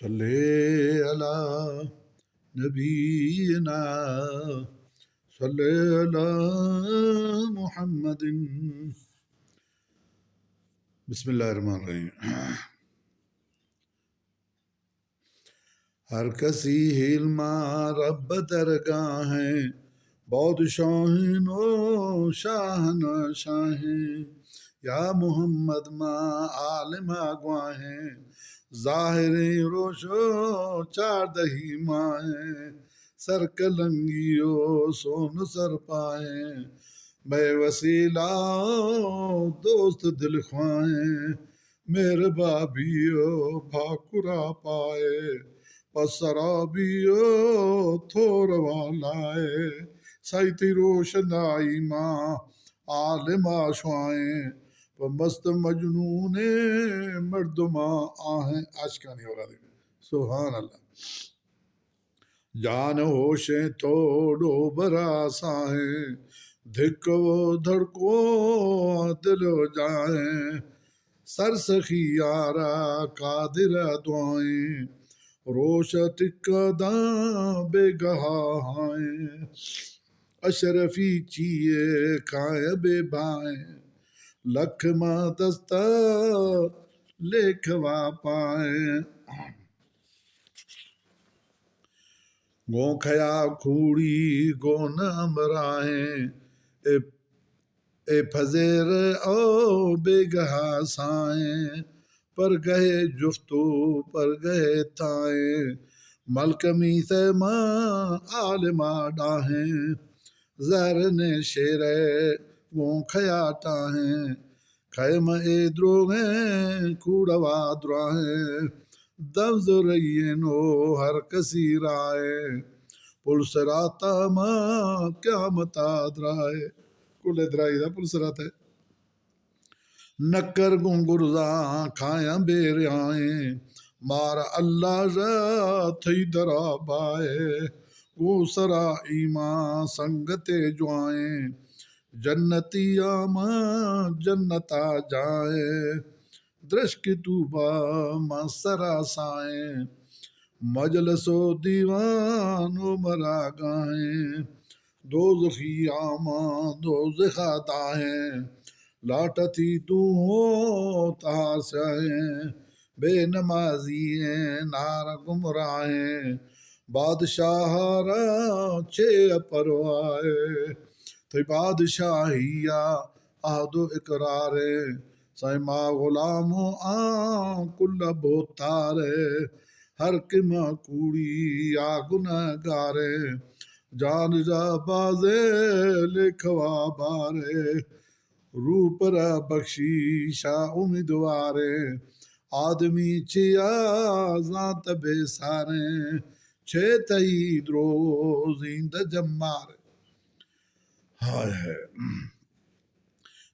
صلی علی نبینا، صلی علی محمد۔ بسم اللہ الرحمن الرحیم۔ ہر کسی ہیل ما رب درگاہیں، بادشاہیں و شاہنشاہیں۔ یا محمد ما عالما گواہیں، ظاہریں روش و چاردہی ماہیں۔ سرکلنگی و سون سرپاہیں، مئے وسیلہ و دوست دلخواہیں۔ مہربابی و بھاکرا پائے، پہ سرابی و تھور والائے۔ سائی تئی روشنائی ما عالما شوائیں، پہ مست مجنونیں مردماں آہیں۔ عاشقانی اولاد۔ سبحان اللہ۔ جان ہوشیں تو ڈوبرا ساہیں، دھک و دھڑکو دل و جاہیں۔ سرسخی یارا قادر دعائیں، روش ٹکا داں بے گہا ہائیں۔ اشرفی چیئے کائیں بے بھائیں، لکھ ما دستا لیکھوا پائیں۔ گوں کھیا کوڑی گوں نہ ہمراہیں، اے، اے پھزیر او بیگہا سائیں۔ پر گہے جفت و پر گہے تائیں، ملکمی سے ما عالما ڈاہیں۔ زہرن شیرے گوں کھیا ٹاہیں، کھیم اے دروغیں کوڑوا دراہیں۔ دم زرین و ہر کسی رائے، پل سراتا ما قیامتا درائے۔ کل درائی دا پل سراتے۔ نکر گوں گرزاں کھایاں بے ریائیں، مار اللہ را تھئی درا بائے۔ گوں سرا ایمان سنگتے جوائیں، جنتی آماں جنتا جائیں۔ درشک طوبیٰ ماں سرا سائیں، مجلس و دیوان و مراگاہیں۔ دوزخی آماں دوزخا داہیں، لاٹتی دو ہو تہا سیاہیں۔ بے نمازی ایں نار گمراہیں، بادشاہ را چے پروائے۔ تئی بادشاہی آ عہد و اقراریں، سائیں ما غلام و آں کل بھوتارے۔ ہر کہ ما کوڑی آ گنہگاریں، جان جا بازے لیکھوا بارے۔ روپ را بخشیشا امیدواریں، آدمی چیا زانت بے ساریں۔ چے تئی دروغ زیندہ جماریں۔ ہائے ہائے۔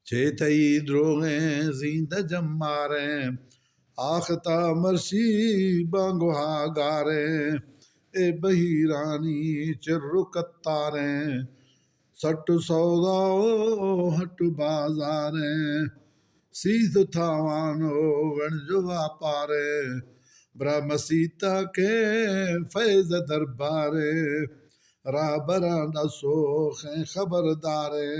چے تئی دروغیں زیندہ جماریں، آختا مرشی بانگوہا گاریں۔ اے بہیرانی چر و کتاریں، سٹ و سودا و ہٹ و بازاریں۔ سیس و تاوان و ونج و واپاریں، برا مسیتا کے فیض درباریں۔ راہبراں ڈسوخیں خبرداریں،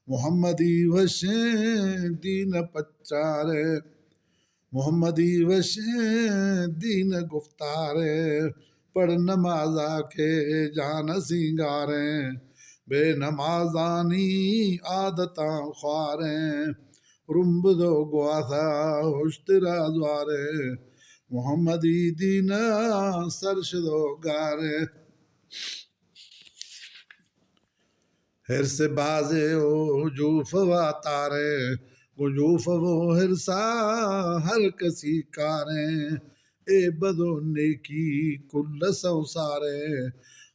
محمدی وشیں دین پچاریں۔ محمدی وشیں دین گفتاریں، پڑ نمازا کے جان سینگاریں۔ بے نمازانی عادتاں خواریں، رمبد و گواسا ہشترا زواریں۔ محمدی دین سرشد و گاریں۔ حرص بازے و جوف واتاریں، گوں جوف و حرصا ہر کسی کاریں۔ اے بد و نیکی کل سوساریں،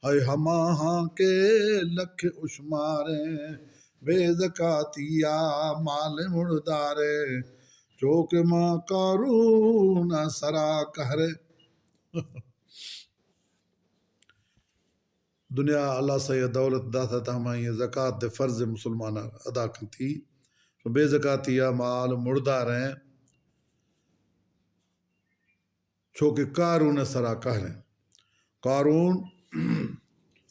اے ہماہاں کے لکھ اشماریں۔ بے زکاتی آ مال مڑداریں، چوکہ ما قارون سرا قہریں۔ دنیا اللہ سئے دولت داتا تہ ہمائی زکات دے فرض مسلمان ادا کنتی۔ بے زکاتی آ مال مڑداریں۔ چو کہ قارون ءِ سرا قہر ایں۔ قارون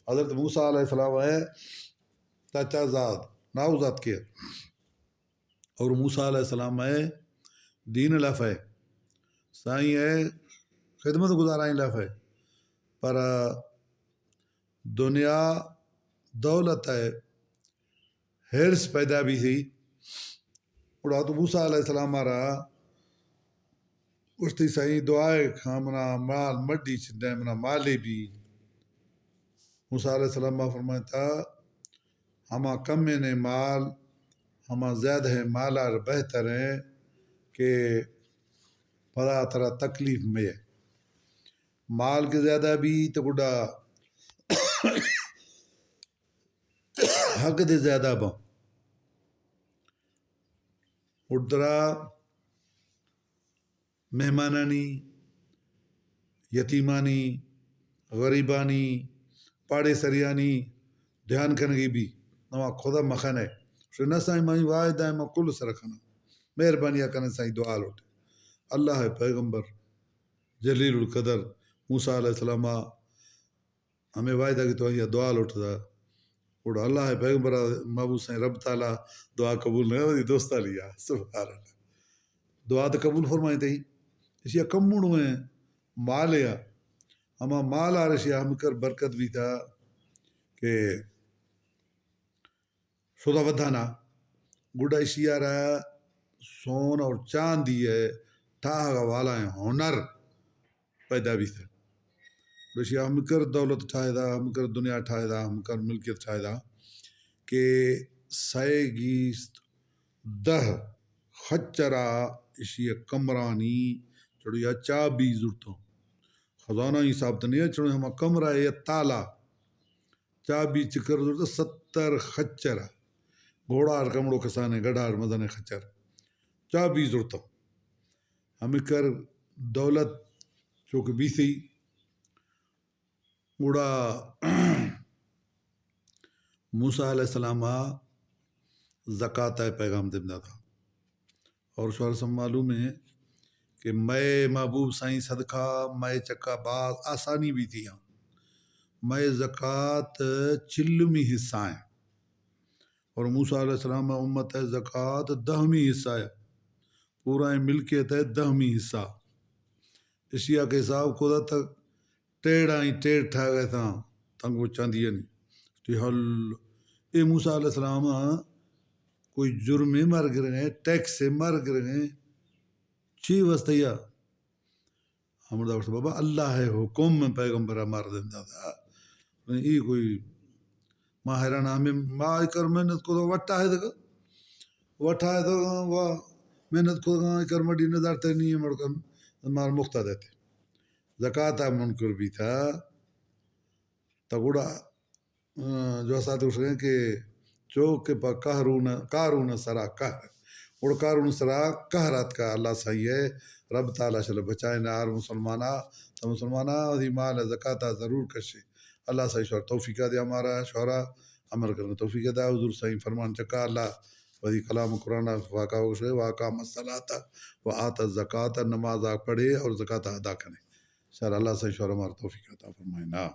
حضرت موسیٰ علیہ السلام ءِ چچا زاد، ناؤزات کے۔ اور موسیٰ علیہ السلام ءِ دین ءِ لافا، سائیں ءِ خدمت گزارانی لافا، پر دنیا دولت ءِ حرص پیدا بیثی۔ گڑا تو موسیٰ علیہ السلام ءَ را گوشتی، سائیں، دعائے کن، منا مال مڈی چندے، منا مالے بی۔ موسیٰ علیہ السلام ءَ فرمائتا، ہما کمیں مال، ہما زیادہ مال ءَ بہتر ایں کہ پدا ترا تکلیف مئے۔ مال کہ زیادہ بی تو گڈا حق دے زیادہ باں۔ گڈا ترا مہمانانی، یتیمانی، غریبانی، پاڑے سریانی دھیان کنگی بی، نما خدا مخنے۔ شو نہ سائیں، منی وعدہ ایں، ما کل سر کناں۔ مہربانی کنیں سائیں، دعا لوٹے۔ اللہ ءِ پیغمبر جلیل القدر موسیٰ علیہ السلام ءَ ہمے وعدہ کہ تو آئی ءَ دعا لوٹتا، گڑا اللہ ءِ پیغمبر ءَ محبوب سائیں رب تعالیٰ دعا قبول نہ، وتی دوستانی ءَ۔ سبحان اللہ۔ دعا تو قبول فرمائیں تئی۔ اشی ءَ کموڑو ایں مالے ءَ، ہما مال ءَ اشی ءَ ہمکر برکت بیتا کہ شدا ودھانا، گڈا اشی ءَ را سون اور چاندی ءِ ٹاہگ ءَ والا ایں ہنر پیدا بیثہ۔ گڈا اشی ءَ ہمکر دولت ٹاہدا، ہمکر دنیا ٹاہدا، ہمکر ملکیت ٹاہدا کہ سئے گیست دہ خچرا اشی ءِ کمرانی چڑیا چابی زرتوں۔ خزانہ حساب تو نہیں، چڑو ہما کمرہ ءِ تالا چابی چکر زرتہ، ستر خچر ءَ۔ گھوڑا ہر کمڑو کسانیں، گڑھا ہر مزنیں خچر۔ چابی زرتہ۔ ہمکر دولت چوکہ بیثی، گڑا موسیٰ علیہ السلام ءَ زکات ءِ پیغام دیم داتا۔ اور شوار سم معلوم ایں کہ مئے محبوب سائیں صدقہ مئے چکا باز آسانی بیثی آں۔ مئے زکات چلمی حصہ ایں اور موسیٰ علیہ السلام ءِ امت ءِ زکات دہمی حصہ ایں، پورا ملکیت ءِ دہمی حصہ۔ اشی ءَ کہ حساب کتا تک ٹیڑاں ٹیڑ ٹھاگا اتاں تنگو چاندیانی۔ تی حل اے موسیٰ علیہ السلام ءَ کوئی جرمے مار گرگیں، ٹیکسے مار گرگیں، چی واسطہ یا؟ ہمڑا وقت بابا اللہ ءِ حکم ءَ پیغمبر ءَ مار دیم داتا۔ اے کوئی ما حیران، ہمیں ما کر محنت کو وٹا ہے دگا، وٹا ہے دگا، وا محنت کو کر مڈی نہ دارتے نہیں ہے، مڑ کر مار مختا دیتے۔ زکات ءَ منکر بیتا، تا گڑا، آ، جو اسات گوشگیں کہ چو کہ پہ قہرون، قارون سرا قہر۔ گڑا قارون سرا قہر آتکا، اللہ سائیں ءَ رب تعالیٰ شل بچائے، نہ ہر مسلمانا، تا مسلمانا وتی مال زکاتا ضرور کشے۔ اللہ سائیں شوار توفیقا دیا، مارا شوارا عمل کرنے توفیقا دا۔ حضور سائیں فرمان چکا، اللہ وتی کلام قرآن پاکا گوشے، واقام الصلاۃ و آت الزکاۃ، نمازا پڑھے اور زکاتا ادا کرے۔ شر اللہ سائیں شوار مار توفیق عطا فرمائے نا۔